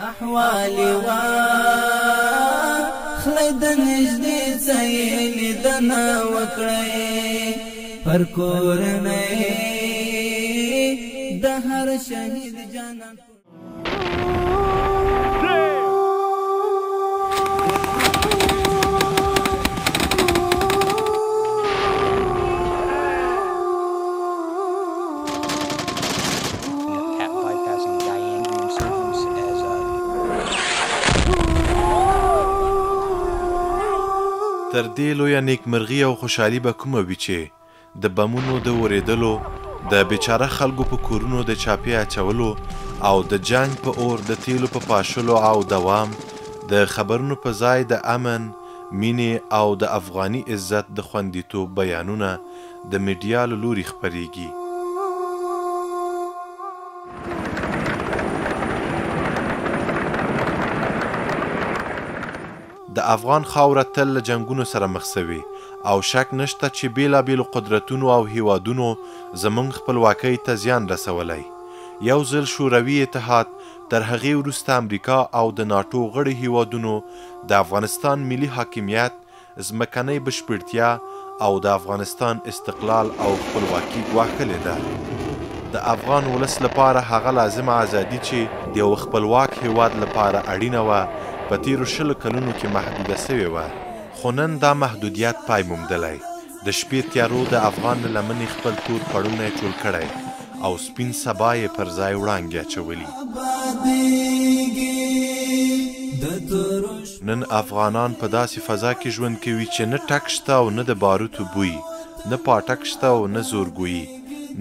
احوال واخلئ د نږدې څه یې لیدنه وکړئ پر کورنۍ د هر شهید جانان. تر دې لویه نیکمرغي او خوشحالي به کومه وي چې د بمونو د اورېدلو، د بیچاره خلکو په کورونو د چاپې اچولو او د جنګ په اور د تیلو په پاشلو او دوام د خبرونو په ځای د امن، مینې او د افغاني عزت د خوندیتوب بیانونه د میډیا له لوري خپرېږي. د افغان خاوره تل له جنګونو سره مخ سوې او شک نشته چې بېلابېلو قدرتونو او هیوادونو زمونږ خپلواکۍ ته زیان رسولی. یو ځل شوروي اتحاد، تر هغې وروسته امریکا او د ناټو غړي هیوادونو د افغانستان ملي حاکمیت، ځمکنۍ بشپړتیا او د افغانستان استقلال او خپلواکي ګواښلې ده. د افغان ولس لپاره هغه لازمه ازادي چې د یوه خپلواک هیواد لپاره اړینه وه، په تیرو 20 کلونو کې محدوده سوې وه، خو نن دا محدودیت پای موندلی. د شپې تیارو د افغان له لمنې خپل تور پړونی ټول کړی او سپین سبا یې پر ځای وړانګې اچولي. نن افغانان په داسې فضا کې ژوند کوي چې نه ټک شته او نه د باروتو بوی، نه پاټک شته او نه زورګویي،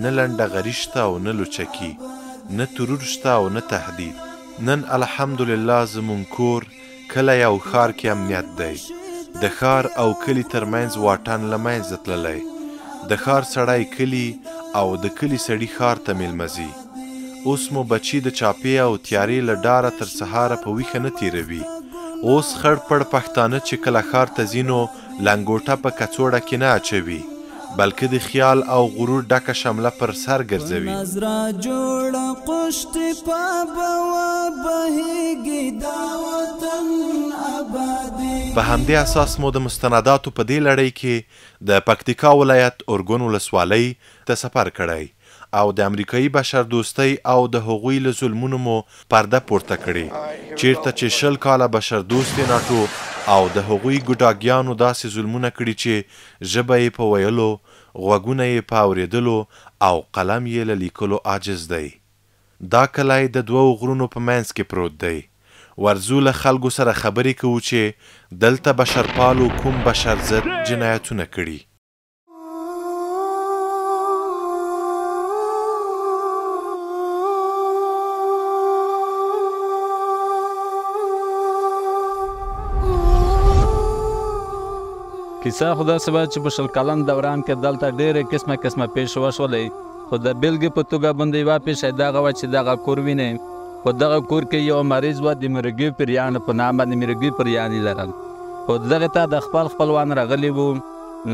نه لنډه غري شته او نه لوچکي، نه ترور شته او نه تهدید. نن الحمدلله زمونږ کور، کلی او ښار کې امنیت دی. د ښار او کلي ترمنځ واټن له منځه تللی. د ښار سړی کلي او د کلي سړي ښار ته میلمه ځي. اوس مو بچي د چاپې او تیارې له ډاره تر سهاره په ویښه نه تیروي. اوس خړ پړ پښتانه چې کله ښار ته ځي نو لنګوټه په کڅوړه کې نه اچوي، بلکې د خیال او غرور ډکه شمله پر سر ګرځوي. په همدې اساس مو د مستنداتو په دې لړۍ کې د پکتیکا ولایت ارګون ولسوالۍ ته سفر کړی او د امریکایي بشردوستۍ او د هغوی له ظلمونو مو پرده پورته کړې، چیرته چې 20 کاله بشردوستې ناټو او د هغوی ګوډاګیانو داسې ظلمونه کړي چې ژبه یې په ویلو، غوږونه یې په اورېدلو او قلم یې له لیکلو عاجز دی. دا کلی د دوو غرونو په منځ کې پروت دی. ورځو له خلکو سره خبرې کوو چې دلته بشرپالو کوم بشر ضد جنایتونه کړي. کیسه خو داسې وه چې په 20 کلن دوران کې دلته ډېرې قسمه قسمه پېښې وشولې، خو د بېلګې په توګه باندې یوه پېښه دغه وه چې دغه کور وینئ، په دغه کور کې یو مریض وه د مرګي پریانو په نام باندې، مرګي پریان یې لرل، خو دغه ته د خپل خپلوان راغلي وو.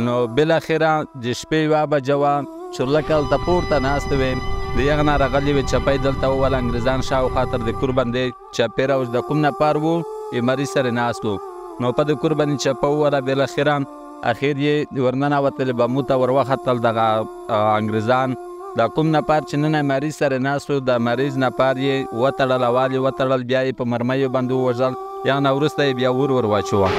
نو بالاخره د شپې 1 بجه وه، چورلکه هلته پورته ناستې وې، د هغه نه راغلي وې، چپه یې دلته ووهله، انګریزان شاوخوا تر د کور باندې چپې راوست، د کوم نفر وو یې مریض سره ناست وو، نو په د کور باندې چپه ووهله. بالاخره اخر یې ورننوتل، بمو ته وروختل دغه انګریزان. دا کوم نفر چې نن مریض سره ناست و، د مریض نفر یې وتړل، اول یې وتړل، بیا یې په مرمیو باندې ووژل، یا نه وروسته یې بیا ور ور واچوه.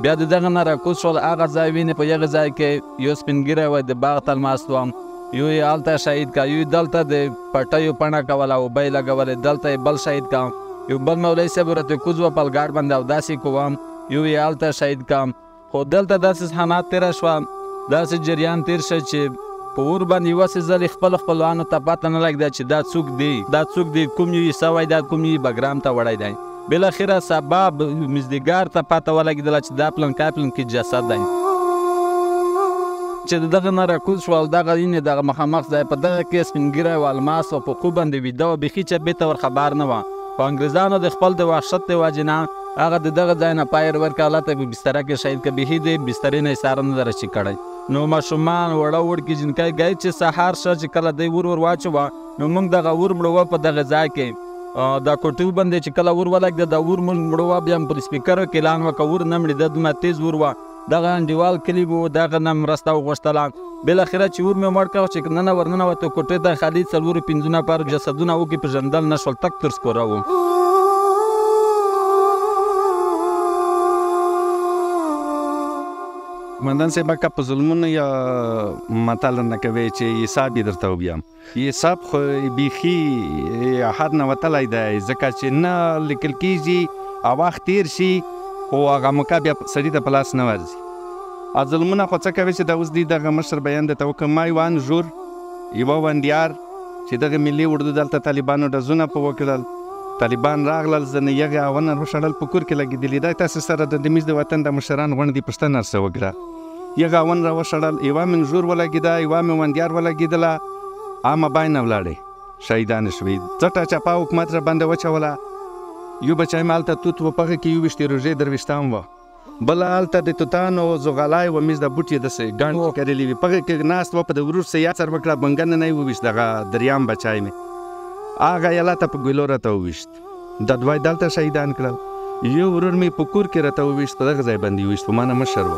بیا د دغه نه راکوز شول، هغه ځای وینې، په هغه ځای کې یو سپین ږیری وه د باغ ته ناست وم، یو یې هلته شهید کا، یو یې دلته د پټیو پڼه کوله، اوبه یې لګولې، دلته یې بل شهید کا، یو بل مولوي صاحب ورته کوز وه په ګاډ باندې اوداس یې کوم، یو یې هلته شهید کا. خو دلته داسې حالات تېره شوه، داسې جریان تېر شو چې په اور باندې یوه څه ځلې خپلو خپلوانو ته پته نه لګېده چې دا څوک دی، دا څوک دی، کوم یو یې سوی دی، کوم یو یې بګرام ته وړی دی. بالاخره سبا مزدګار ته پته ولګېدله چې دا پلنکی پلنکی جسد دی. چې د دغه نه راکوز شول، دغه وینې دغه مخامخ ځای په دغه کې سپین ږیری و، الماس او په خوب باندې ویده وه، بیخي چا بیرته ور خبر نه وه. خو انګریزانو د خپل د وحشت د وجې نه هغه د دغه ځای نه پایر ورکړ، هلته په بستره کې شهید که بیخي د بسترې نه یې ساره نه ده راشي کړی. نو ماشومان وړه وړکي جینکۍ ګی چې سهار شه چې کله دی ور ور واچوه نو موږ دغه ور مړوه په دغه ځای کې دا کوټې باندې چې کله ور ولګېده دا ور موږ مړوه، بیا په سپیکرو کې اعلان وکړه ور نه مړېده، دومره تیز ور وه. دغه انډیوال کلي وو دغه نه مرسته وغوښتله. بالاخره چې ور مې مړ کړ چې ننه ورننوتو کوټې ته خالي څلورو پنځو نفرو جسدونه وکړي پېژندل نه شول، تک تر سکوره وو. قومندان صاحب که په ظلمونو یا متل نه کوي چې حساب یې درته وبیم، حساب خو بیخي حد نه وتلی دی، ځکه چې نه لیکل کېږي او وخت تېر شي خو هغه موقع بیا سړي ته په لاس نه ورځي. ظلمونه خو څه کوي چې دا اوس دی دغه مشر بیان درته وکړم. ما یوه انژور یوه وندیار چې دغه ملي اردو دلته طالبانو ډزونه په وکړل، طالبان راغلل ځنې یغې هاونه وشړل په کور کې لګېدلي. دا تاسې سره د میز د وطن د مشران غونډې پوښتنه ورڅه وکړه. یغه هاون راوشړل، یوه مې انژور ولګېده، یوه مې وندیار ولګېدله، عامه باینه ولاړې شهیدانې شوې. څټه چپه حکومت راباندې وچوله. یو بچی مې هلته توت و په هغه کې یوویشت روژې درویشتم وه، بله هلته د توتانو زغالی و میز د بوټ یې داسې ګڼ کرلي وي، په هغه کې ناست وه، په د ورور سه یاد سر وکړه بنګنه نه یې وویشت. دغه دریام بچی مې هغه یې هلته په ګلو راته وویشت. دا دوه یې دلته شهیدان کړل. یو ورور مې په کور کې راته وویشت، په دغه ځای باندې وویشت، په ما نه مشر و.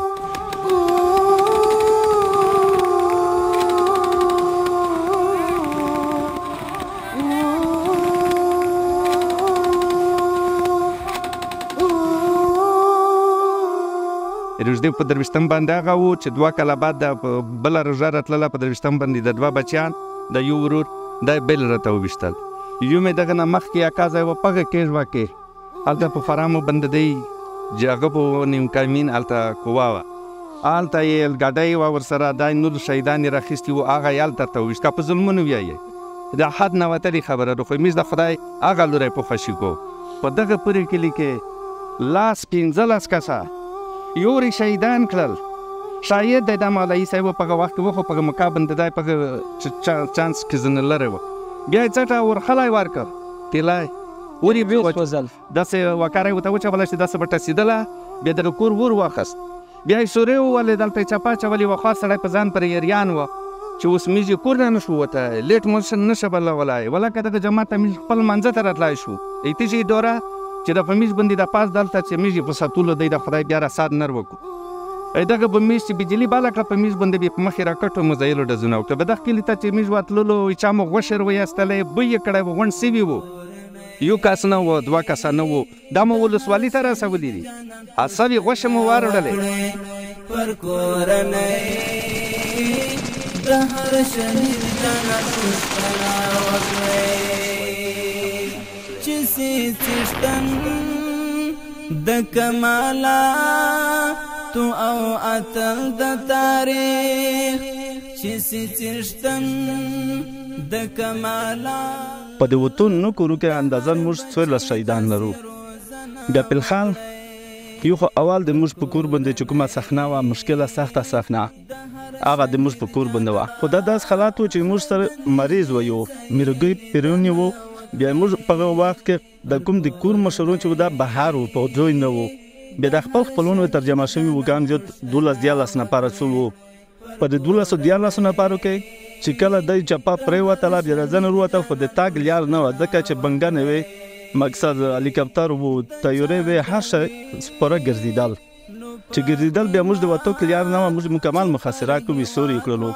روژدې په درویشتم باندې هغه و چې دوه کاله بعد د بله روژه راتلله، په درویشتم باندې د دوه بچیان د یو ورور دا یې بل راته وویشتل. یو مې دغه نه مخکې اکا ځای و په هغه کېږوه کې هلته په فرامو باندې دی چې هغه په نیم کمین هلته قوه وه، هلته یې ګاډۍ وه ورسره، دا نور شهیدان یې راخیستي وو، هغه یې هلته راته وویشت. که په ظلمونو ویایې د حد نه وتلې خبره ده، خو میز د خدای هغه لوری په خوشي کو. په دغه پورې کلي کې لاس 15 کسه یورې شهیدان کړل. شاید دی دا مولوي صاحب په هغه وخت کې و، خو په هغه موقع باندې دی په هغه چانس کې ځنې لرې وه. بیا یې څټه ورخلی ورکړ، تیلی ور یې وسوځل، داسې وکاره یې ورته وچوله چې داسې به ټسېدله. بیا دغه کور ور واخیست، بیا یې سورې ووهلې، دلته یې چپه اچولې وه. خاص سړی په ځان پرې یریان وه چې اوس میږ یې کور نه نه شو وتی، لیټ مو نه شه بلولی، ولکه دغه جماعت ته میږ خپل لمانځه ته راتلای شو. ایته چې دوره چې د په میږ باندې د پاس دلته چې میږ یې په ساتلو دی د خدای بیا راساد نر وکړو. دغه به میږ چې بجلي باله کړه په میږ باندې بیا په مخې راکټو مزایلو ډزونه وکړه. به دغه کلي ته چې میږ وتللو چا مو غوښې ویستلې، بوی یې کړی و، غونډ سوي وو، یو کس نه و، دوه کسه نه وو، دا مو ولسوالي ته رسولي دي، سوې غوښې مو واروړلې. پر کورنۍ د هر شهید جانان پوښتنه وکړئ چې سي څښتن د کمالاتو او اتل د تاریخ، چې سي څښتن د کمالات. په دې وطن نو کورو کې اندازه موږ 14 شهیدان لرو. بیا پلخال یو خو اول د موږ په کور باندې چې کومه صحنه وه، مشکله سخته صحنه هغه د موږ په کور باندې وه. خو دا داسې حالات و چې موږ سره مریض و، یو میرګی پیرونی و. بیا موږ په هغه وخت کې د کوم د کور مشرون چې دا بهر و، په ځای نه و، بیا د خپل خپلونو ترجمه شوي وو، ګام زیات 12 13 نفره څو وو. په دې 12 13 نفرو کې چې کله دی چپه پرېوتله، بیا ځنه وروته، خو د تګ لیار نه وه، ځکه چې بنګنې وې، مقصد هلیکاپتر و، طیارې وې، هر شی سپاره ګرځېدل. چې ګرځېدل بیا موږ د وتو لیار نه وه، موږ مکمل مخاصره کړو، سوري کړلو.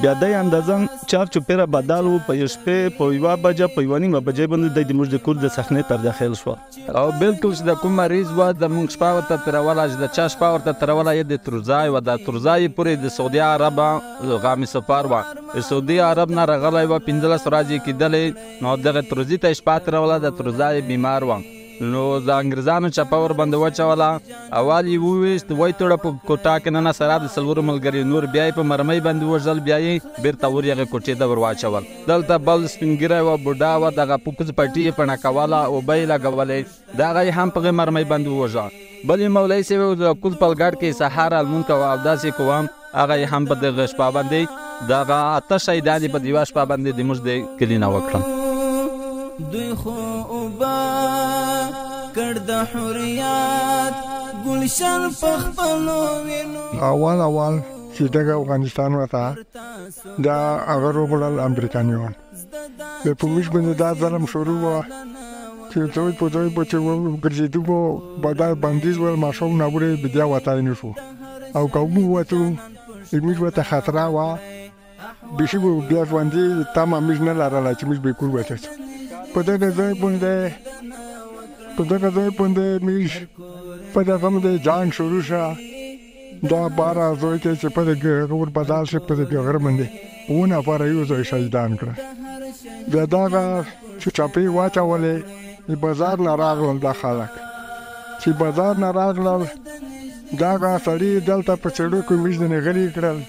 بیا دی اندازه چار چوپېره بدل و، په یو شپې په 1 بجه په 1:30 بجې باندې دی د موږ د کور د صحنې تر داخل شوه. او بالکل چې د کوم مریض وه د موږ شپه ورته تېروله، چې د چا شپه ورته تېروله یې د ترځای وه، د ترځای پورې د سعودي عرب غامي سفر وه، د سعودي عرب نه راغلی وه، 15 ورځې یې کېدلې، نو دغه ترځي ته یې شپه تېروله، د ترځای بیمار وه. نو د انګریزانو چپه ورباندې وچوله، اول یې وویشت، ویتوړه په کوټه کې ننه سره د څلورو ملګري نور، بیا یې په مرمۍ باندې ووژل، بیا یې بېرته ور هغې کوټې ته ور واچول. دلته بل سپین ږیری وه، بوډا وه، دغه په کوز پټي یې پڼه کوله، اوبه یې لګولې، دغه یې هم په هغې مرمۍ باندې ووژه. بل یې مولوي صاحب و، د کوز پلګړ کې سهار لمونځ کوه، اودس یې کوه، هغه یې هم په دغه شپه باندې دغه 8 شهیدان یې په یوه شپه باندې د موږ د کلي نه وکړل. دوی خو اوبه کړ د حریات ګلشن په خپلو وینو. اول اول چې دغه افغانستان وته دا هغه روغړل امریکایان، د په موږ باندې دا ظلم شروع و چې دوی په دوی به چې ګرځېدو به دا بندیز ول، ماشوم ناوړې بیا وتای نه شو، او که ووتو موږ ورته خطره وه، بیخي به بیا ژوندي تمه موږ نه لرله چې موږ به کور وته. په دغه ځای باندې په دغه ځای باندې موږ په دغه باندې جنګ شروع شه. دا باره ځای کې چې په دغه ور بدل شي، په دغه غره باندې اووه نفره یو ځای شهیدان کړه. بیا دغه چې چاپې واچولې د بازار نه راغلل، دا خلک چې بازار نه راغلل دغه سړي دلته په څړو کې موږ ځنې غلي کړل،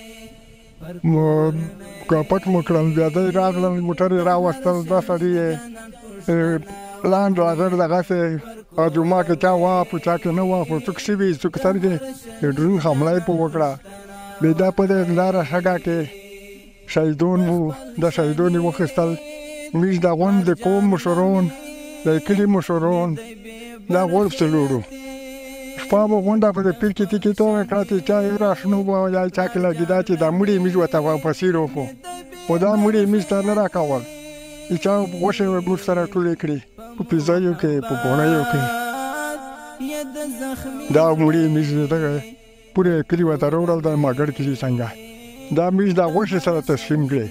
پټ مو کړل. بیا دوی راغلل، موټر یې راوستل، دا سړي یې لاند راغړ دغسې جمعه کې چا وه په چا کې نه وه، خو څوک شوي څوک سترګې د ډرون حمله یې په وکړه. بیا دا په دې لاره شګه کې شهیدون وو، دا شهیدون یې وخیستل. موږ د غونډ د قوم مشرون، د کلي مشرون دا غوړ پسې لوړو. شپه به غونډه په دې پیر کې تیکې توره کړه چې چا یې راشنو به یا چا کې لګېده چې دا مړي موږ ورته واپسې روښو، خو دا مړي موږ ته نه راکول، چې چا غوښې موږ سره ټولې کړې په پیزیو کې په ګوڼیو کې. دا مړي موږ دغه پورې کلي ورته راوړل، د ماګړ کلي څنګه دا موږ دا غوښې سره تسلیم کړې.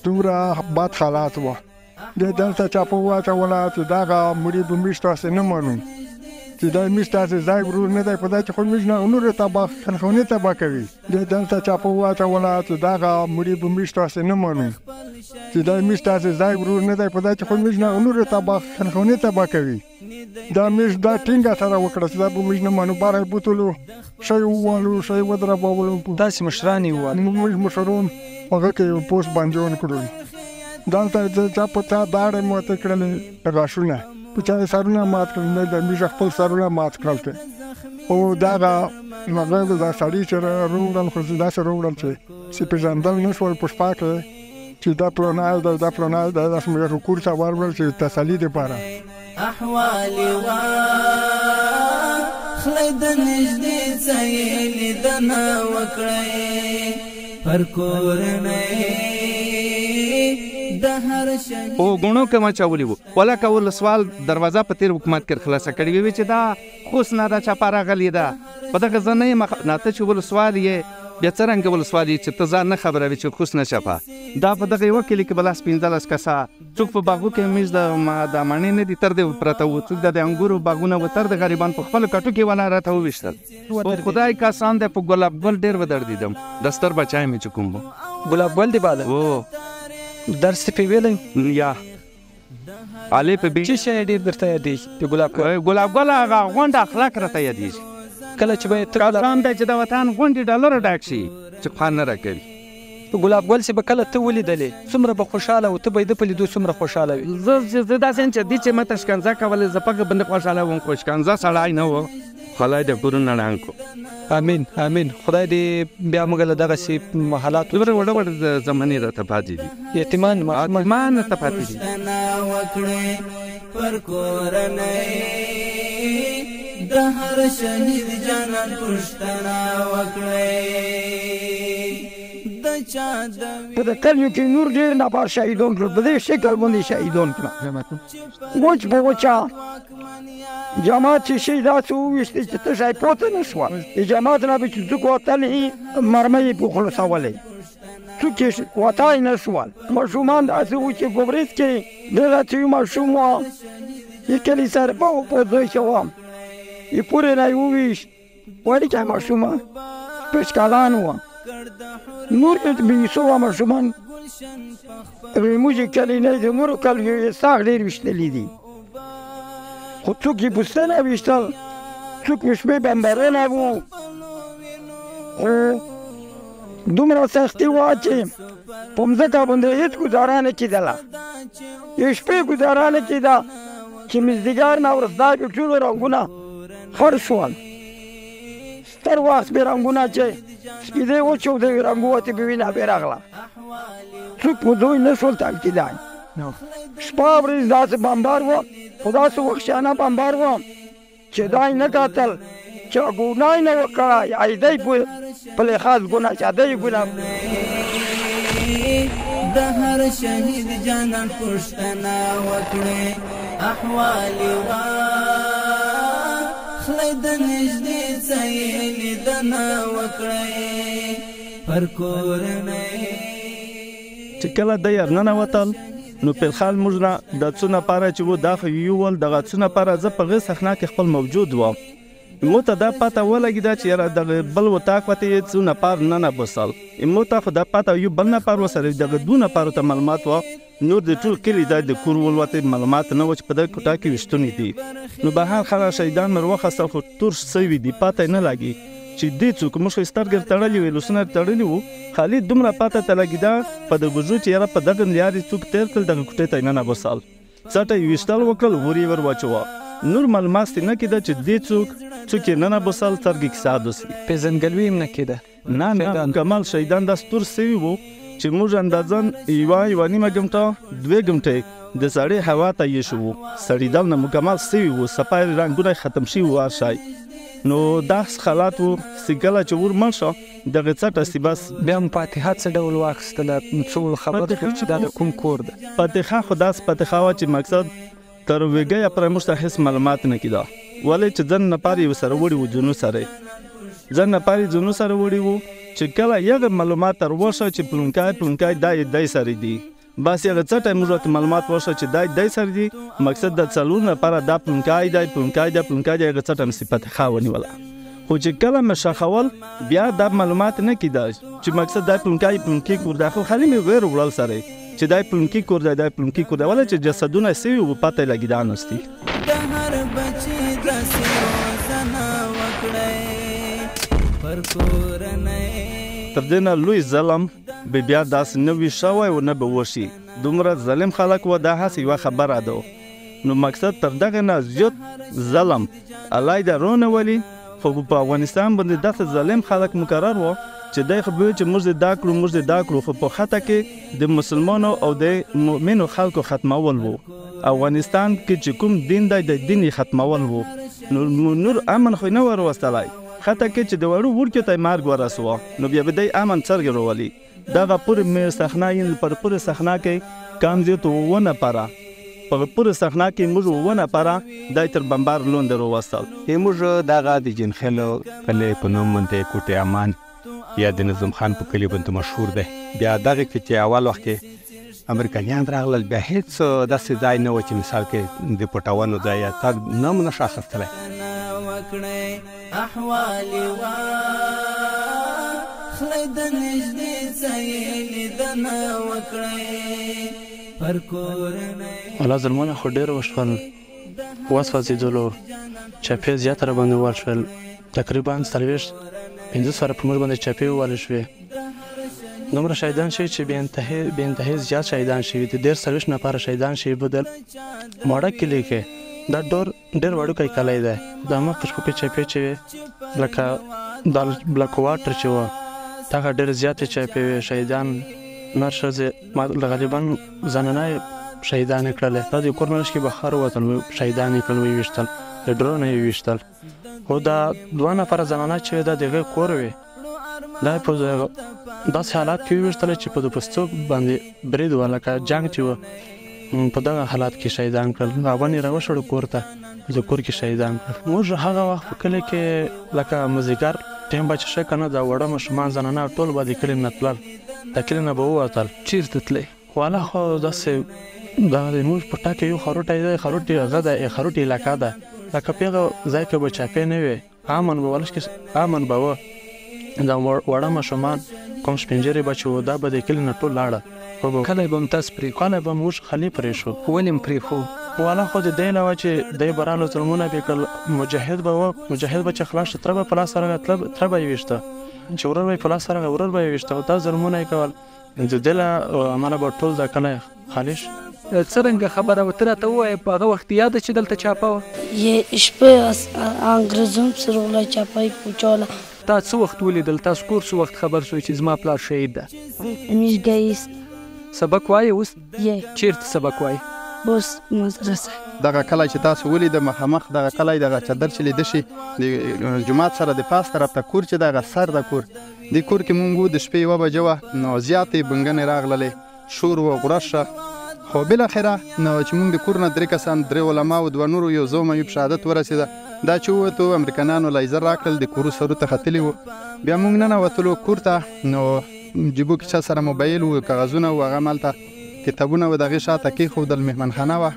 دومره بد حالات وه. بیا دلته چاپه واچوله چې دغه مړي به موږ تاسې نه منو، چې دا موږ تاسې ځای ورور نه دی، په دا چې خو موږ نه نورو تباه خونې تباه کوي. بیا دلته چاپه واچوله چې دغه مړي به موږ تاسې نه منو، چې دا موږ تاسې ځای ورور نه دی، په دا چې خو موږ نه نورو تباه خونې تباه کوي. دا موږ دا ټینګه سره وکړه چې دا به موږ نه منو. باره یې بوتلو، ښه یې ووهلو، ښه یې ودربولو. تاسې مشران یې ووهل؟ موږ مشران هغه کې پوسټ باندې کړو. دلته چا په چا داړې ماتې کړلې، غاښونه په چا یې سرونه مات کړل، نه د موږ خپل سرونه مات کړل. او دغه هغه دا سړي چې راوړل، خو داسې راوړل چې پېژندل نه شول په شپه کې چې دا پلانای دی دا پلانای دی. داسې مې کور ته وروړل چې تسلي دپاره. احوال واخلئ د نږدې څه یې لیدنه وکړئ پر کورنۍ د هر شهید. او ګڼو کې مچولي وو، ولکه ولسوال دروازه په تېر حکومت کې خلاصه کړې وي چې دا خوست نه دا چاپه راغلې ده، په دغه زه نه یم نه. ته چې ولسوال یې بیا څرنګه ولسوال یې چې ته ځان نه خبروې چې خوست نه چپه؟ دا په دغه یوه کلي کې به لس 15 کسه څوک په باغو کې موږ د مڼې نه دي تر دې پرته وو، څوک د انګورو باغونه وو، تر د غریبان په خپلو کټو کې ولا راته وویشتل. خدای کسان دی په ګلاب ګل ډېر ودردېدم، د ستر بچی مې چې کوم وو. ګلاب ګل دی باله؟ هو. درس دې پرې ویلی؟ یا علي په بي. څه شی ډېر درته یادېږي د ګلاب ګل؟ ګلاب ګل هغه غونډه اخلاق راته یادېږي. کله چې به یې ته قسم دی چې د وطن غونډې ډالر ډک شي چې خوند نه راکوي. په ګلاب ګل چې به کله ته ولیدلې څومره به خوشحاله و، ته به یې ده په لیدو څومره خوشحاله وې؟ زه داسې یم چې دې چې ما ته شکنځه کولې زه په هغه باندې خوشحاله وم، خو شکنځه سړی نه و، خدای دې کورونه ړنګ کړو. امین امین. خدای دې بیا موږ له دغسې حالاتو دومره وړه وړه زمانې راته پاتې دي، یتیمان ماشومان یتیمان راته پاتې دي. پوښتنه وکړئ پر کورنۍ د هر شهید جانان، پوښتنه وکړئ د چا د په د کلیو کې نور ډېر نفر شهیدان کړل، په دې شکل باندې شهیدان کړل. وچ په وچه جماعت چې شي داسې وویشتې چې تشه یې پاته نه شوه. د جماعت نه به چې څوک وتلې مرمۍ یې په خلاصولې، څوک یې وتای نه شول. ماشومان داسې وو چې په ورځ کې دغسې یو ماشوم وه، د کلي سرپه و په ځای کې وه، یې پورې نه یې وویشت. وړوکی ماشوم وه، 6 کلن وه. نور بې وه ماشومان زموږ کلي نه د نورو کلیو یې ساغ ډېر ویشتلي دي، خو څوک یې پوستنه ویشتل، څوک یې شپې بمبرنه وو. خو دومره سختي وه چې په مځکه باندې هېڅ ګزاره نه کېدله. یو شپې ګزاره نه کېده چې مازدیګر نه وروسته به ټولو رنګونه خړ شول. ستر وخت به رنګونه چې سپیدې وچودې رنګ وتې به وینه به راغله. څوک په دوی نه شول تم کېدای. شپه ورځ داسې بمبار و، خو داسې وحشیانه بمبار و چې دا یې نه کتل چې ګناه یې نه وه کړی، دی په لحاظ ګناه چې دی ګناه. د هر شهید جانان پوښتنه وکړئ، احوال یې واخلئ د نږدې څه یې لیدنه وکړئ پر کورنۍ. چې کله دی ورننوتل نو پلخال موږ نه د څو نفره چې وو دا خو یو ول، دغه څو نفره زه په هغې صحنه کې خپل موجود وم. مو ته دا پته ولګېده چې یاره دغه بل اتاق ته یې څو نفر ننبوسل. مو ته خو دا پته یو بل نفر ورسره دغه دوو نفرو ته معلومات وه، نور د ټول کلي ځای د کور ولوتې معلومات نه وه چې په دغه کوټه کې ویشتوني دي. نو به هر خلک شهیدان مې وروخستل، خو تور سوي دي، پته یې نه لګي چې دې څوک. موږ خو یې سترګې تړلې وې، لاسونه یې تړلي وو، خالي دومره پته ته لګېده په د ګوزو چې یاره په دغه لیارې څوک تېر کړل، دغه کوټې ته یې ننبوسل، څټه یې ویشتل وکړل، ور یې ور واچوه. نور معلومات نه کېده چې دې څوک څوک یې ننبوسل، سترګې کې ساعت وسي. پېژندګلوي هم نه کېده؟ نه نه، مکمل شهیدان داسې تور سوي وو چې موږ اندازاً یوه نیمه ګمټه دوې ګمټې د سړې هوا ته ایښي وو، سړېدل نه مکمل سوي وو، سپای رنګونه یې ختم شوي وو هر شی. نو داسې حالات وو چې کله چې ور مړ شو دغې څټه سي بس. بیا هم فاتحه څه ډول واخیستله؟ څو خبر شو چې دا د کوم کور ده؟ فاتحه خو داسې فاتحه وه چې مقصد تر ویګیه پورې موږ ته هېڅ معلومات نه کېده، ولې چې ځن نفر یې ورسره وړي وو، ځینو سره ځن نفر یې ځینو سره وړي وو چې کله یغه معلومات تر وشه چې پلونکی پلونکی دا یې دی سره دي، بس یغه څټه موږ ورته معلومات وشه چې دا یې دی سره دي، مقصد د څلور نفره دا پلونکی دی پلونکی دی پلونکی دی، هغه څټه مې سي فاتحه ونیوله. خو چې کله مې ښخول بیا دا معلومات نه کېده چې مقصد دا پلونکی پلونکی کور دی، خو خالي مې ویر وړل سره چې دا پلونکی کور دی دا پلونکی کور دی، ولې چې جسدونه سوي وو پته یې لګېده نستي. د هر بچي داسې روزنه وکړئ پر کورنۍ. تر دې نه لوی ظلم به بیا داسې نه وي شوی و نه به وشي، دومره ظالم خلک وه، دا هسې یوه خبره ده. نو مقصد تر دغه نه زیات ظلم الله یې رونه ولي، خو په افغانستان باندې داسې ظالم خلک مقرر وو چې دی خو به وایي چې موږ دې دا کړو موږ دې دا کړو، خو په خطه کې د مسلمانو او د مؤمنو خلکو ختمول وو. افغانستان کې چې کوم دین دی د دین یې ختمول وو، نو نور امن خو یې نه وروستلی، خطه کې چې د وړو وړکیو ته یې مرګ ورسوه نو بیا به دی امن څرګې راولي. دغه پورې مې صحنه یې پر پورې صحنه کې کم زیات اووه نفره په پورې صحنه کې موږ اووه نفره دی تر بمبار لاندې راوستل. موږ دغه د جنخېلو کلی په نوم باندې کوټې امان یا د نظم خان په کلي باندې مشهور دی. بیا دغه کې چې اول وخت کې امریکایان راغلل بیا هېڅ داسې ځای نه و چې مثال کې د پټولو ځای یا تګ نه مو نه شو اخیستلی. احوال یې واخلئ د نږدې څه یې لیدنه وکړئ پر کورنۍ. ولا ظلمونه خو ډېر وشول، وسوځېدلو، چپې زیاته راباندې ووهل شول، تقریبا 40 پنځه سره په موږ باندې چپې ووهل شوې. دومره شهیدان شوي چې بې انتهې زیات شهیدان شوي دي، 30 40 نفره شهیدان شوي. په ماړه کلي کې دا ډېر وړوکی کلی دی، دا مخکې شپو کې چپې چې وې لکه دا بلک واټر چې وه دغه ډېرې زیاتې چپې وې، شهیدان نر ښځې غالبا زنانه یې شهیدان یې کړلې. دا د کور نه کې بهر ووتل شهیدان یې کړل، ویې ویشتل، د ډرونه یې ویشتل. خو دا دوه نفره زنانه چې وې دا د هغې کور وې، دا په داسې حالات کې وویشتله چې په د پستو باندې برید وه لکه جنګ چې وه، په دغه حالات کې شهیدان کړل. غابن یې راوشړو کور ته، د کور کې شهیدان کړل. موږ هغه وخت په کلي کې لکه مازدیګر ټایم به چې ښه که نه دا وړه ماشومان زنانه ټول به د کلي نه تلل، د کلي نه به ووتل. چېرته تلئ؟ والا خو داسې دا د موږ په ټاکه یو خروټی دی، خروټي هغه دی، خروټي علاقه ده، لکه په هغه ځای کې به چاپې نه وې، امن به ولش کې امن به وه. دا وړه ماشومان کوم سپینږیري به چې وو دا به د کلي نه ټول لاړه. کلی به هم تاسو پرېښو؟ کلی به موږ خالي پرېښو. ولې هم پرېښو؟ والا خو د دې نه وه چې دی به رالو ظلمونه به یې کړل، مجاهد به وه، مجاهد به چې خلاص شو تره به په لاس راغی، تره به یې ویشته، چې ورور به یې په لاس راغی ورور به یې ویشته، دا ظلمونه یې کول. د دې له امله به ټول دا کلی خالي شو. څرنګه خبره وه؟ ته راته ووایه په هغه وخت یاده چې دلته چاپه وه؟ یې شپه انګرېزم سره غلی چاپه یې کوچوله. تا څه وخت ولیدل؟ تاسو کور څه وخت خبر شوئ چې زما پلار شهید ده؟ میش ګیس سبق وایې اوس؟ یې. چیرته سبق وایې؟ اوس مدرسه. دغه کلی چې تاسو ولیده مخامخ دغه کلی دغه چادر چې لیده شي د جومات سره د پاس طرف ته کور چې دغه سر د کور دې کور کې مونږ وو، د شپې 1 بجه وه، نو زیاتې بنګنې راغللې، شور و غرشه. خو بالاخره نو چې مونږ د کور نه 3 کسان، 3 علما او 2 نورو، یو زوم یې په شهادت ورسېده. دا چې ووتو امریکنانو لایزر راکړل، د کورو سرو ته ختلي وو. بیا مونږ ننوتلو کور ته، نو جیبو کې چا سره موبایل و، کاغذونه و، هغه مالته کتابونه و، د هغې شاته کېښودل، مهمانخانه وه.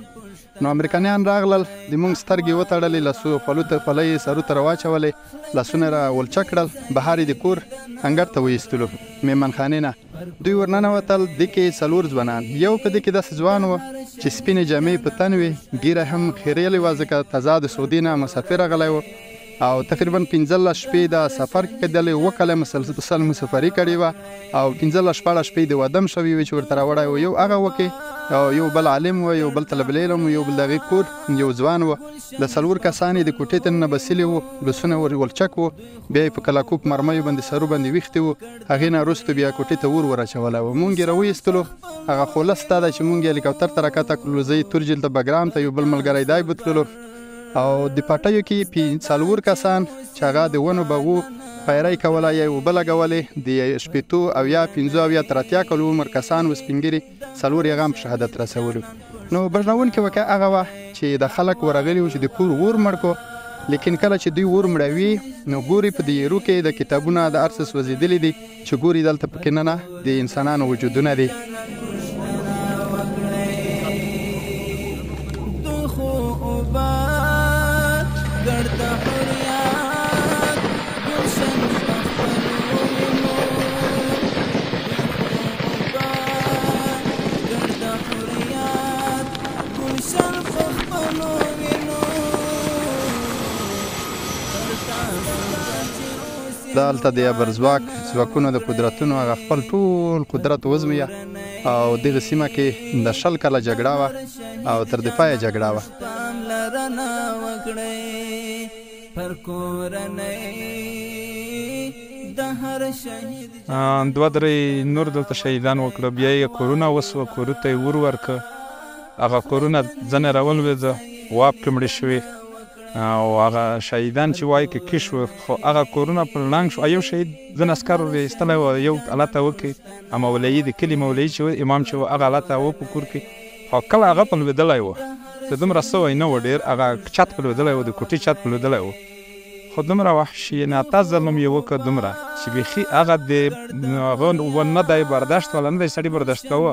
نو امریکنیان راغلل، د مونږ سترګې وتړلې، لاسو خولو ته خولۍ یې سرو ته راواچولې، لاسونه را ولچه کړل، بهر یې د کور انګړ ته وایستلو مهمانخانې نه. دوی ورننوتل، دې کې 4 ځوانان، یو په دې کې داسې ځوان و چې سپینې جامې په تن وې، ږیره هم خیرېلې وه، ځکه تازه د سعودي نه مسافر راغلی و او تقریبا 15 شپې دا سفر کېدلې، 7 کاله مسلسل مسافري کړې وه او 15 16 شپې د ودم شوې وې چې ورته راوړی و. یو هغه وکې او یو بل عالم و، یو بل طالب العلم و، یو بل د هغې کور یو ځوان و. د 4 کسان یې د کوټې ته ننبسلي وو، لاسونه ور ولچک وو، بیا یې په کلاکوپ مرمیو باندې سرو باندې ویښتي وو. هغې نه وروسته بیا کوټې ته اور ور اچولی و. مونږ یې راویستلو، هغه خولس دا ده چې مونږ یې هلیکوپتر ته راکښته کړلو، زه یې تورجیل ته بګرام ته یو بل ملګری دی بوتللو. او د پټیو کې 4 کسان چې هغه د ونو باغو پیری کوله یا یې اوبه لګولې، د 60 او یا 85 او یا تر 80 کلو عمر کسان و، سپین ږیري 4 یې هغه هم په شهادت رسولو. نو بژنونکې واقعه هغه وه چې د خلک ورغلي وو چې د کور اور مړ کړو، لیکن کله چې دوی اور مړوي نو ګوري په دې ایرو کې د کتابونه د هر څه سوځېدلي دي، چې ګوري دلته پکې نه د انسانانو وجودونه دي. دلته د ابرځواک ځواکونو د قدرتونو هغه خپل ټول قدرت وزمیه او دغه سیمه کې د 20 کاله جګړه وه او تر د پایه جګړه وه. پاملرنه وکړئ پر کورنۍ د هر شهید. 2 3 نور دلته شهیدان وکړه، بیا یې کورونه وسوه، کورو ته یې ور ورکړه، هغه کورونه ځنې راولوېده، واپ کې مړې شوې او هغه شهیدان چې وایي کې کش وو، خو هغه کورونه پر ړنګ شو. یو شهید ځنې عسکر ور ایستلی و، یو هلته وکړي، مولوي د کلي مولوي چې و، امام چې و، هغه هلته و په کور کې، خو کله هغه په لوېدلی و، چې دومره سوی نه و ډېر، هغه چت په لوېدلی و، د کوټې چت په لوېدلی و، خو دومره وحشیانه ظلم یې وکړ، دومره چې بیخي هغه د هغه و نه دی برداشت ولا نه دی سړي برداشت کاوه.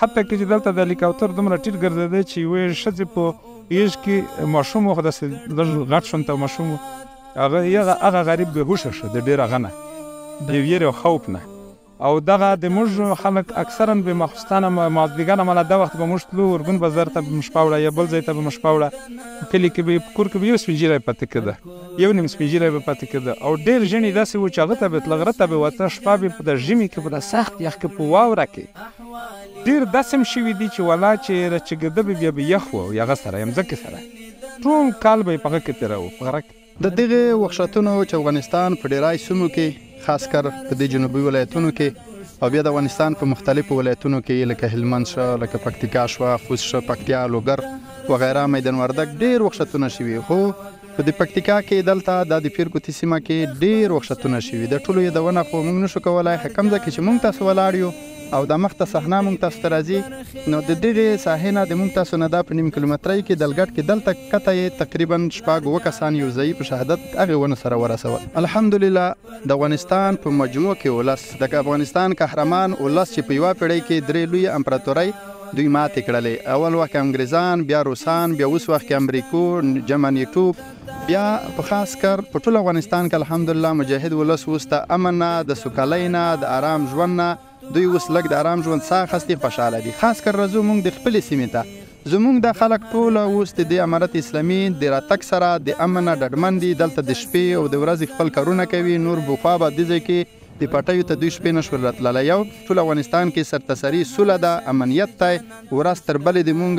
حتی که چې دلته د هلیکوپتر دومره ټیټ ګرځېده چې یوې ښځې په غېږ کې ماشوم و، خو داسې لږ غټ شونته ماشوم و، هغه هغه غریب بېهوښه شو د ډېر هغه نه، د ویرې او خوف نه. او دغه د موږ خلک اکثرا به ماخستانه مازدیګر مالا دا وخت به موږ تلو ارګون بازار ته به مو شپه وړه یا بل ځای ته به مو شپه وړه، کلي کې به په کور کې به یو سپین ږیری پاتې کېده، یو نیم سپین ږیری به پاتې کېده. او ډېر ژڼي داسې وو چې هغه ته به تله، غره ته به وته، شپه به په د ژمي کې په دا سخت یخ کې په واوره کې ډېر داسې هم شوي دي چې ولا چې رچګېده به بیا به یخ و، هغه سره یا مځکې سره ټول کال به یې په هغه کې تېراوه په غره کې. د دغه وحشتونو چې افغانستان په ډېری سیمو کې، خاص کر په دې جنوبي ولایتونو کې او بیا د افغانستان په مختلفو ولایتونو کې لکه هلمند شه، لکه پکتیکا شوه، خوست شه، پکتیا، لوګر وغیره، میدان وردګ ډېر وحشتونه شوي. خو په دې پکتیکا کې دلته د پیر کوتي سیمه کې ډېر وحشتونه شوي. د ټولو یادونه خو موږ نشو کولی، خو کوم ځای کې چې موږ تاسو ولاړ یو او د مخته صحنه موږ تاسو ته راځي، نو د دغې ساحې نه د موږ تاسو نه دا په نیم کیلومترۍ کې دلګټ کې دلته کته یې تقریبا 6 7 کسان یو ځای په شهادت هغې ونو سره ورسول. الحمدلله د افغانستان په مجموع کې ولس، د افغانستان قهرمان ولس چې په یوه پېړۍ کې 3 لوی امپراتورۍ دوی ماتې کړلې، اول وخت کې انګریزان، بیا روسان، بیا اوس وخت کې امریکو جمع نیټو، بیا په خاص کر په ټول افغانستان کې الحمدلله مجاهد ولس اوس د امن نه، د سوکالۍ نه، د ارام ژوند نه، دوی اوس لږ د ارام ژوند ساه اخیستي، خوشحاله دي. خاص کر راځو موږ د خپلې سیمې ته، زموږ دا خلک ټول اوس د دې امارت اسلامي د راتګ سره د امن نه ډاډمن دي. دلته د شپې او د ورځې خپل کارونه کوي، نور بخوا به دې ځای کې د د پټیو ته دوی شپې نه شول راتللی. یو ټول افغانستان کې سرتاسري سوله ده، امنیت دی، ورځ تر بلې د مونږ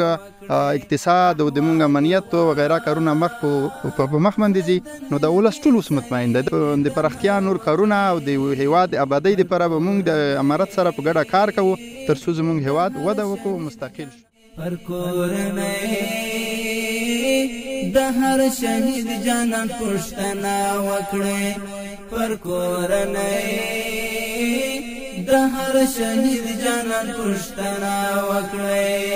اقتصاد او د مونږ امنیت او غیره کارونه مخ په مخ باندې ځي. نو د ولس ټول اوس مطمئن دی. د پراختیا نور کارونه او د هیواد آبادۍ دپاره به مونږ د امارت سره په ګډه کار کوو تر څو زمونږ هیواد وده وکړو، مستقل شو. پر کورنۍ د هر شهید جانان پوښتنه وکړئ، پر کورنۍ د هر شهید جانان پوښتنه وکړئ.